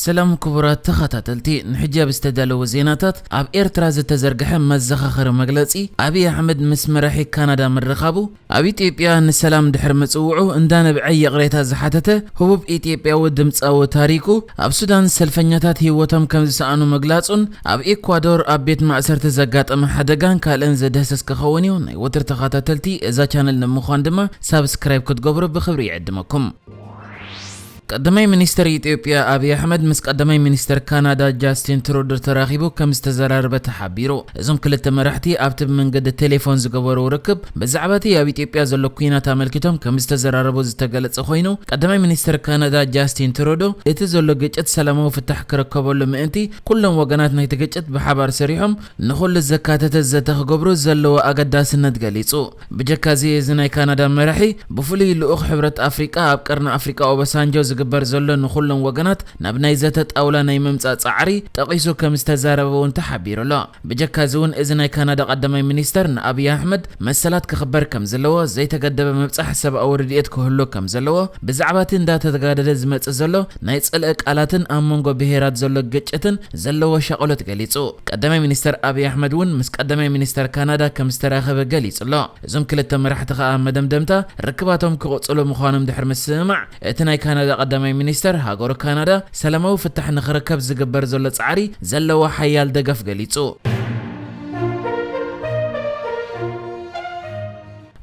ሰላም ክቡራት ተኸታተልቲ፣ ንሕጂ ኣብ ዝተዳለወ ዜናታት፣ ኣብ ኤርትራ ዝተዘርግሐ መዘኻኸሪ መግለጺ፣ ኣብይ ኣሕመድ ምስ መራሒ ካናዳ ምርኻቡ፣ ኣብ ኢትዮጵያ ንሰላም ድሕሪ ምጽውዑ እንዳነብዐ ይቕሬታ ዝሓተተ ህቡብ ኢትዮጵያዊ ድምጻዊ ታሪኩ፣ ኣብ ሱዳን ሰልፈኛታት ህይወቶም ከም ዝሰኣኑ ምግላጹን፣ ኣብ ኢኳዶር ኣብ ቤት ማእሰርቲ ዘጋጠመ ሓደጋን ካልእን ዝድህሰስ ክኸውን እዩ። ናይ ወትሪ ተኸታተልቲ እዛ ቻነል ንምዃን ድማ ሳብስክራይብ ክትገብሩ ብኽብሪ ይዕድመኩም። ቀዳማይ ሚኒስተር ኢትዮጵያ ኣብይ ኣሕመድ ምስ ቀዳማይ ሚኒስተር ካናዳ ጃስቲን ትሩዶ ተራኺቡ ከም ዝተዘራረበ ተሓቢሩ። እዞም ክልተ መራሕቲ ኣብቲ ብመንገዲ ቴሌፎን ዝገበርዎ ርክብ፣ ብዛዕባ እቲ ኣብ ኢትዮጵያ ዘሎ ኲናት ኣመልኪቶም ከም ዝተዘራረቡ ዝተገለጸ ኮይኑ፣ ቀዳማይ ሚኒስተር ካናዳ ጃስቲን ትሩዶ፣ እቲ ዘሎ ግጭት ሰላማዊ ፍታሕ ክርከበሉ ምእንቲ፣ ኩሎም ወገናት ናይቲ ግጭት ብሓባር ሰሪሖም ንኹሉ ዘካተተ ዘተ ክገብሩ ዘለዎ ኣገዳስነት ገሊጹ። ብጀካ እዚ፣ እዚ ናይ ካናዳ መራሒ፣ ብፍሉይ ልኡኽ ሕብረት ኣፍሪቃ ኣብ ቀርኒ ኣፍሪቃ ኦባሳንጆ ዝግበር ዘሎ ንኹሎም ወገናት ናብ ናይ ዘተ ጣውላ ናይ ምምጻእ ጻዕሪ ጠቒሱ ከም ዝተዛረበ እውን ተሓቢሩ ኣሎ። ብጀካ እዚ እውን፣ እዚ ናይ ካናዳ ቀዳማይ ሚኒስተር ንኣብይ ኣሕመድ መሰላት ክኽበር ከም ዘለዎ፣ ዘይተገደበ ምብጻሕ ሰብኣዊ ረድኤት ክህሉ ከም ዘለዎ፣ ብዛዕባ እቲ እንዳተጋደደ ዝመጽእ ዘሎ ናይ ጽልኢ ቃላትን ኣብ መንጎ ብሄራት ዘሎ ግጭትን ዘለዎ ሻቕሎት ገሊጹ። ቀዳማይ ሚኒስተር ኣብይ ኣሕመድ እውን ምስ ቀዳማይ ሚኒስተር ካናዳ ከም ዝተራኸበ ገሊጹ ኣሎ። እዞም ክልተ መራሕቲ ከኣ ኣብ መደምደምታ ርክባቶም ክቕጽሉ ምዃኖም ድሕሪ ምስምማዕ፣ እቲ ናይ ካናዳ ቀዳማይ ሚኒስተር ሃገሩ ካናዳ ሰላማዊ ፍታሕ ንኽርከብ ዝግበር ዘሎ ጻዕሪ ዘለዎ ሓያል ደገፍ ገሊጹ።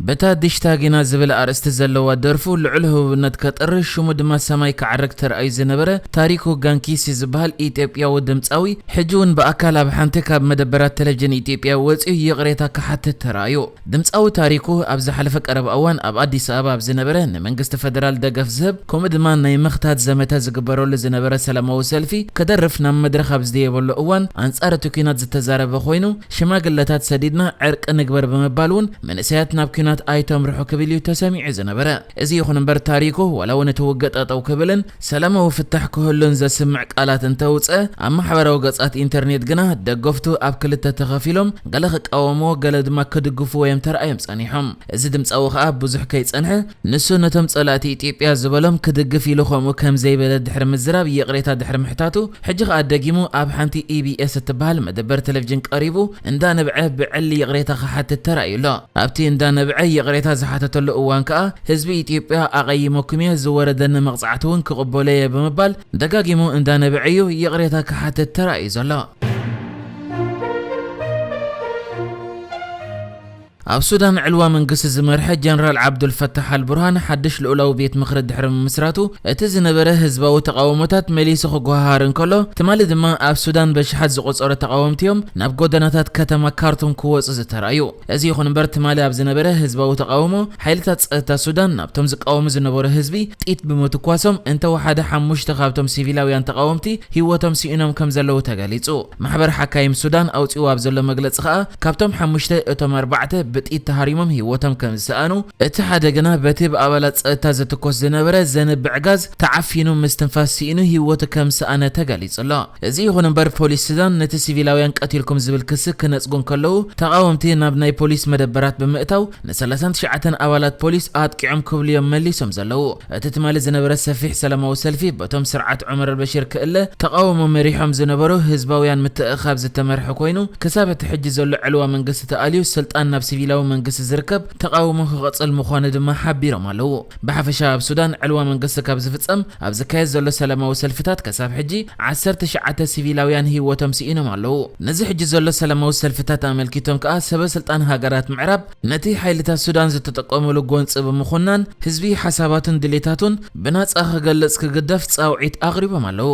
በታ ዲሽታጊና ዝብል ኣርእስቲ ዘለዋ ደርፉ ልዑል ህቡብነት ከጥሪ፣ ሽሙ ድማ ሰማይ ክዓርግ ተራእዩ ዝነበረ ታሪኩ ጋንኪሲ ዝበሃል ኢትዮጵያዊ ድምጻዊ፣ ሕጂ እውን ብኣካል ኣብ ሓንቲ ካብ መደበራት ቴሌቪዥን ኢትዮጵያ ወጺኡ ይቕሬታ ክሓትት ተራእዩ። ድምጻዊ ታሪኩ ኣብ ዝሓለፈ ቀረባ እዋን ኣብ ኣዲስ ኣበባ ኣብ ዝነበረ ንመንግስቲ ፈደራል ደገፍ ዝህብ፣ ከምኡ ድማ ናይ ምኽታት ዘመተ ዝግበረሉ ዝነበረ ሰላማዊ ሰልፊ ክደርፍ ናብ መድረኽ ኣብ ዝደየበሉ እዋን፣ ኣንጻር እቲ ኲናት ዝተዛረበ ኮይኑ፣ ሽማግለታት ሰዲድና ዕርቂ ንግበር ብምባል እውን፣ መንእሰያት ናብ ኲናት ኣይተምርሑ ክብል እዩ ተሰሚዑ ዝነበረ። እዚ ይኹን እምበር፣ ታሪኩ ዋላ እውን እቲ ውግእ ጠጠው ክብልን ሰላማዊ ፍታሕ ክህሉን ዘስምዕ ቃላት እንተውጽአ፣ ኣብ ማሕበራዊ ገጻት ኢንተርኔት ግና ደገፍቱ ኣብ ክልተ ተኸፊሎም፣ ገለ ክቃወምዎ፣ ገለ ድማ ክድግፍዎ እዮም ተራእዮም ጸኒሖም። እዚ ድምጻዊ ከኣ ብዙሕ ከይጸንሐ፣ ንሱ ነቶም ጸላእቲ ኢትዮጵያ ዝበሎም ክድግፍ ኢሉ ከምኡ ከም ዘይበለ ድሕሪ ምዝራብ፣ ይቕሬታ ድሕሪ ምሕታቱ፣ ሕጂ ከኣ ደጊሙ ኣብ ሓንቲ ኢ ቢ ኤስ እትበሃል መደበር ቴሌቪዥን ቀሪቡ፣ እንዳነብዐ ብዕሊ ይቕሬታ ክሓትት ተራእዩ ኣሎ። ኣብቲ እንዳነብዐ ይቕሬታ ዝሓተተሉ እዋን ከኣ፣ ህዝቢ ኢትዮጵያ ኣቐይመኩም እየ፣ ዝወረደኒ መቕጻዕቲ እውን ክቕበሎ እየ ብምባል፣ ደጋጊሙ እንዳነብዐ እዩ ይቕሬታ ክሓትት ተራእዩ ዘሎ። ኣብ ሱዳን ዕልዋ መንግስቲ ዝመርሐ ጀነራል ዓብዱል ፈታሕ ኣልቡርሃን ሓድሽ ልኡላዊ ቤት ምኽሪ ድሕሪ ምምስራቱ፣ እቲ ዝነበረ ህዝባዊ ተቓውሞታት መሊሱ ክጓሃሃር እንከሎ፣ ትማሊ ድማ ኣብ ሱዳን በሽሓት ዝቑጸሩ ተቓወምቲ እዮም ናብ ጎደናታት ከተማ ካርቱም ክወጹ ዝተራእዩ። እዚ ይኹን እምበር፣ ትማሊ ኣብ ዝነበረ ህዝባዊ ተቓውሞ፣ ሓይልታት ጸጥታ ሱዳን ናብቶም ዝቃወሙ ዝነበሩ ህዝቢ ጥይት ብምትኳሶም፣ እንተወሓደ ሓሙሽተ ካብቶም ሲቪላውያን ተቓወምቲ ህይወቶም ስኢኖም ከም ዘለዉ ተገሊጹ። ማሕበር ሓካይም ሱዳን ኣውጺኡ ኣብ ዘሎ መግለጺ ከኣ፣ ካብቶም ሓሙሽተ፣ እቶም ኣርባዕተ ብጥይት ተሃሪሞም ህይወቶም ከም ዝሰኣኑ፣ እቲ ሓደ ግና በቲ ብኣባላት ጸጥታ ዝትኮስ ዝነበረ ዘንብዕ ጋዝ ተዓፊኑ ምስትንፋስ ስኢኑ ህይወቱ ከም ዝሰኣነ ተገሊጹ ኣሎ። እዚ ይኹን እምበር፣ ፖሊስ ሱዳን ነቲ ሲቪላውያን ቀቲልኩም ዝብል ክሲ ክነጽጉ እንከለዉ፣ ተቓወምቲ ናብ ናይ ፖሊስ መደበራት ብምእታው፣ ን ሰላሳን ትሽዓተን ኣባላት ፖሊስ ኣጥቂዖም ክብሉ እዮም መሊሶም ዘለዉ። እቲ ትማሊ ዝነበረ ሰፊሕ ሰላማዊ ሰልፊ፣ በቶም ስርዓት ዑመር ኣልበሽር ክእለ ተቓውሞ መሪሖም ዝነበሩ ህዝባውያን ምትእኽኻብ ዝተመርሐ ኮይኑ፣ ክሳብ እቲ ሕጂ ዘሎ ዕልዋ መንግስቲ ተኣልዩ፣ ስልጣን ናብ ሲቪላዊ መንግስቲ ዝርከብ ተቓውሞ ክቕጽል ምዃኑ ድማ ሓቢሮም ኣለዉ። ብሓፈሻ፣ ኣብ ሱዳን ዕልዋ መንግስቲ ካብ ዝፍጸም፣ ኣብ ዝካየድ ዘሎ ሰላማዊ ሰልፍታት ክሳብ ሕጂ ዓሰርተ ትሽዓተ ሲቪላውያን ህይወቶም ስኢኖም ኣለዉ። ነዚ ሕጂ ዘሎ ሰላማዊ ሰልፍታት ኣመልኪቶም ከኣ፣ ሰበ ስልጣን ሃገራት ምዕራብ ነቲ ሓይልታት ሱዳን ዝተጠቀሙሉ ጎንጺ ብምኹናን፣ ህዝቢ ሓሳባቱን ድሌታቱን ብናጻ ክገልጽ ክግደፍ ጻውዒት ኣቕሪቦም ኣለዉ።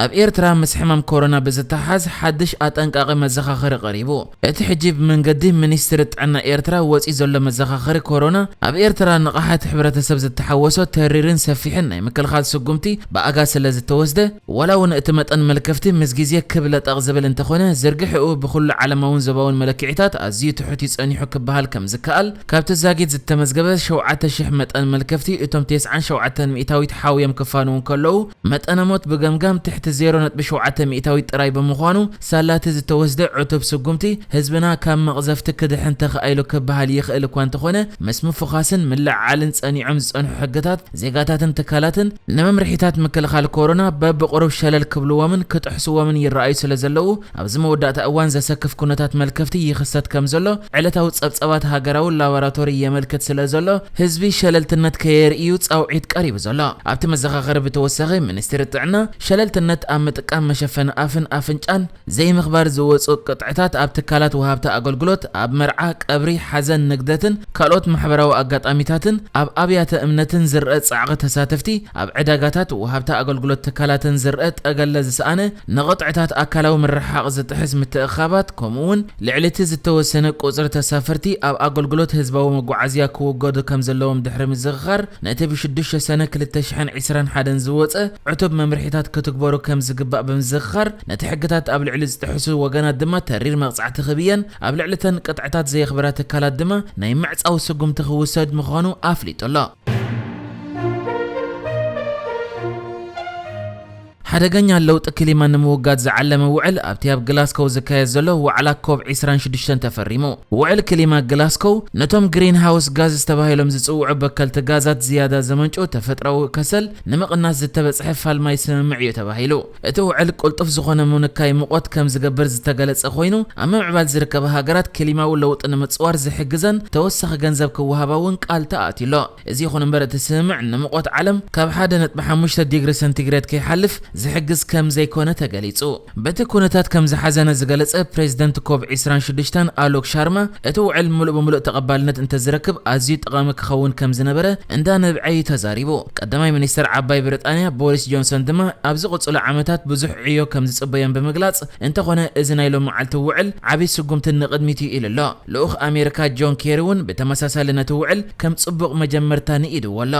ኣብ ኤርትራ ምስ ሕማም ኮሮና ብዝተሓሓዝ ሓድሽ ኣጠንቃቒ መዘኻኸሪ ቀሪቡ። እቲ ሕጂ ብመንገዲ ሚኒስትሪ ጥዕና ኤርትራ ወጺኡ ዘሎ መዘኻኸሪ ኮሮና፣ ኣብ ኤርትራ ንቕሓት ሕብረተሰብ ዝተሓወሶ ተሪርን ሰፊሕን ናይ ምክልኻል ስጉምቲ ብኣጋ ስለ ዝተወስደ፣ ዋላ እውን እቲ መጠን መልከፍቲ ምስ ግዜ ክብ ለጠቕ ዝብል እንተኾነ፣ ዝርግሕኡ ብኹሉ ዓለማውን ዞባውን መለክዒታት ኣዝዩ ትሑት እዩ ጸኒሑ ክበሃል ከም ዝከኣል፣ ካብቲ ዛጊት ዝተመዝገበ ሸውዓተ ሽሕ መጠን መልከፍቲ፣ እቶም ተስዓን ሸውዓተን ሚእታዊት ሓውዮም ክፋነዉ እንከለዉ፣ መጠነ ሞት ብገምጋም ትሕቲ እቲ ዜሮ ነጥቢ ሸውዓተ ሚእታዊት ጥራይ ብምዃኑ፣ ሳላቲ ዝተወስደ ዕቱብ ስጉምቲ ህዝብና ካብ መቕዘፍቲ ክድሕን ተኻኢሉ ክበሃል ይኽእል እኳ እንተኾነ፣ ምስ ምፍዃስን ምልዕዓልን ጸኒዖም ዝጸንሑ ሕግታት፣ ዜጋታትን ትካላትን ንመምርሒታት ምክልኻል ኮሮና በብቑሩብ ሸለል ክብልዎምን ክጥሕስዎምን ይረኣዩ ስለ ዘለዉ፣ ኣብዚ መወዳእታ እዋን ዘሰክፍ ኩነታት መልከፍቲ ይኽሰት ከም ዘሎ ዕለታዊ ጸብጻባት ሃገራዊ ላቦራቶሪ የመልክት ስለ ዘሎ፣ ህዝቢ ሸለልትነት ከየርእዩ ጻውዒት ቀሪቡ ዘሎ። ኣብቲ መዘኻኸሪ ብተወሳኺ፣ ሚኒስትሪ ጥዕና፣ ሸለልትነት ኣብ ምጥቃም መሸፈኒ ኣፍን ኣፍንጫን ዘይምኽባር ዝወጹ ቅጥዕታት ኣብ ትካላት ወሃብቲ ኣገልግሎት፣ ኣብ መርዓ፣ ቀብሪ፣ ሓዘን፣ ንግደትን ካልኦት ማሕበራዊ ኣጋጣሚታትን፣ ኣብ ኣብያተ እምነትን ዝረአ ጻዕቒ ተሳተፍቲ፣ ኣብ ዕዳጋታት፣ ወሃብቲ ኣገልግሎት ትካላትን ዝረአ ጠገለ ዝሰኣነ፣ ንቕጥዕታት ኣካላዊ ምርሕሓቕ ዝጥሕስ ምትእኽኻባት፣ ከምኡ እውን ልዕሊ እቲ ዝተወሰነ ቁጽሪ ተሳፈርቲ ኣብ ኣገልግሎት ህዝባዊ መጓዓዝያ ክውገዱ ከም ዘለዎም ድሕሪ ምዝኽኻር፣ ነቲ ብሽዱሽተ ሰነ ክልተ ሽሕን ዕስራን ሓደን ዝወጸ ዕቱብ መምርሒታት ክትግበሩ ከም ዝግባእ ብምዝኽኻር፣ ነቲ ሕግታት ኣብ ልዕሊ ዝጥሕሱ ወገናት ድማ ተሪር መቕጻዕቲ ክብየን፣ ኣብ ልዕሊ እተን ቅጥዕታት ዘየኽብራ ትካላት ድማ ናይ ምዕጻው ስጉምቲ ክውሰድ ምዃኑ ኣፍሊጡ ኣሎ። ሓደገኛ ለውጢ ክሊማ ንምውጋድ ዝዓለመ ውዕል ኣብቲ ኣብ ግላስኮው ዝካየድ ዘሎ ዋዕላ ኮብ ዕስራን ሽዱሽተን ተፈሪሙ። ውዕል ክሊማ ግላስኮው ነቶም ግሪን ሃውስ ጋዝስ ተባሂሎም ዝጽውዑ በከልቲ ጋዛት ዝያዳ ዘመንጩ ተፈጥሮኣዊ ከሰል ንምቕናስ ዝተበጽሐ ፋልማይ ስምምዕ እዩ ተባሂሉ። እቲ ውዕል ቅልጡፍ ዝኾነ ምንካይ ሙቐት ከም ዝገብር ዝተገለጸ ኮይኑ፣ ኣብ ምምዕባል ዝርከባ ሃገራት ክሊማዊ ለውጢ ንምጽዋር ዝሕግዘን ተወሳኺ ገንዘብ ክወሃባ እውን ቃል ተኣትዩ ኣሎ። እዚ ይኹን እምበር፣ እቲ ስምምዕ ንሙቐት ዓለም ካብ ሓደ ነጥቢ ሓሙሽተ ዲግሪ ሰንቲግሬድ ከይሓልፍ ዝሕግዝ ከም ዘይኮነ ተገሊጹ። በቲ ኩነታት ከም ዝሓዘነ ዝገለጸ ፕሬዚደንት ኮብ ዕስራን ሽዱሽተን ኣሎክ ሻርማ፣ እቲ ውዕል ምሉእ ብምሉእ ተቐባልነት እንተዝረክብ ኣዝዩ ጠቓሚ ክኸውን ከም ዝነበረ እንዳ ነብዐ እዩ ተዛሪቡ። ቀዳማይ ሚኒስተር ዓባይ ብሪጣንያ ቦሪስ ጆንሰን ድማ ኣብ ዝቕጽሉ ዓመታት ብዙሕ ዕዮ ከም ዝጽበዮም ብምግላጽ፣ እንተኾነ እዚ ናይ ሎሚ መዓልቲ ውዕል ዓቢ ስጉምትን ንቕድሚት እዩ ኢሉ ኣሎ። ልኡኽ ኣሜሪካ ጆን ኬሪ እውን ብተመሳሳሊ ነቲ ውዕል ከም ጽቡቕ መጀመርታ ንኢድዎ ኣሎ።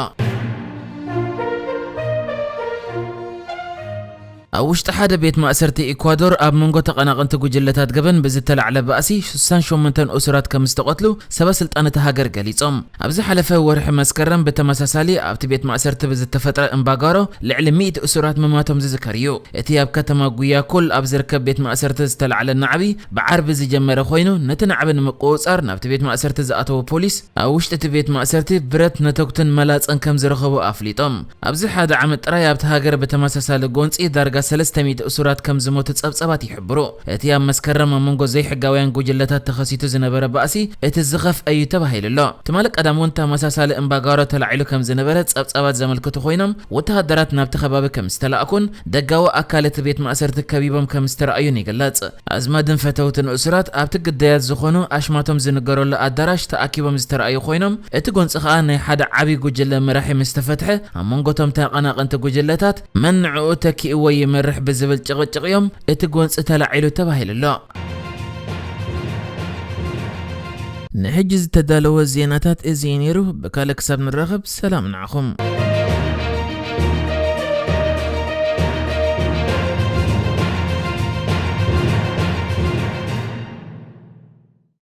ኣብ ውሽጢ ሓደ ቤት ማእሰርቲ ኢኳዶር ኣብ መንጎ ተቐናቐንቲ ጉጅለታት ገበን ብዝተላዕለ ባእሲ ሽሳን ሸሞንተን እሱራት ከም ዝተቐትሉ ሰበ ስልጣን እታ ሃገር ገሊጾም። ኣብ ዝሓለፈ ወርሒ መስከረም ብተመሳሳሊ ኣብቲ ቤት ማእሰርቲ ብዝተፈጥረ እምባጋሮ ልዕሊ ሚእቲ እሱራት ምማቶም ዝዝከር እዩ። እቲ ኣብ ከተማ ጉያኩል ኣብ ዝርከብ ቤት ማእሰርቲ ዝተላዕለ ናዕቢ ብዓርቢ ዝጀመረ ኮይኑ፣ ነቲ ናዕቢ ንምቁጽጻር ናብቲ ቤት ማእሰርቲ ዝኣተወ ፖሊስ ኣብ ውሽጢ እቲ ቤት ማእሰርቲ ብረት ነተጉትን መላጸን ከም ዝረኸቡ ኣፍሊጦም። ኣብዚ ሓደ ዓመት ጥራይ ኣብቲ ሃገር ብተመሳሳሊ ጎንጺ ዳርጋ ሰለስተ ሚእቲ እሱራት ከም ዝሞቱ ጸብጻባት ይሕብሩ። እቲ ኣብ መስከረም ኣብ መንጎ ዘይሕጋውያን ጉጅለታት ተኸሲቱ ዝነበረ ባእሲ እቲ ዝኸፍአ እዩ ተባሂሉ ኣሎ። ትማሊ ቀዳም እውን ተመሳሳሊ እምባጋሮ ተላዒሉ ከም ዝነበረ ጸብጻባት ዘመልክቱ ኮይኖም፣ ወተሃደራት ናብቲ ከባቢ ከም ዝተላእኩን ደጋዊ ኣካል እቲ ቤት ማእሰርቲ ከቢቦም ከም ዝተረኣዩን ይግለጽ። ኣዝማድን ፈተውትን እሱራት ኣብቲ ግዳያት ዝኾኑ ኣሽማቶም ዝንገረሉ ኣዳራሽ ተኣኪቦም ዝተረኣዩ ኮይኖም፣ እቲ ጎንጺ ከኣ ናይ ሓደ ዓቢ ጉጅለ መራሒ ምስ ተፈትሐ፣ ኣብ መንጎ እቶም ተቐናቐንቲ ጉጅለታት መን ንዕኡ ተኪእዎ ይመርሕ ብዝብል ጭቕጭቕ እዮም እቲ ጎንጺ ተላዒሉ ተባሂሉ ኣሎ። ንሕጂ ዝተዳለወ ዜናታት እዚ እዩ ነይሩ። ብካልእ ክሳብ ንራኸብ ሰላም ንዓኹም።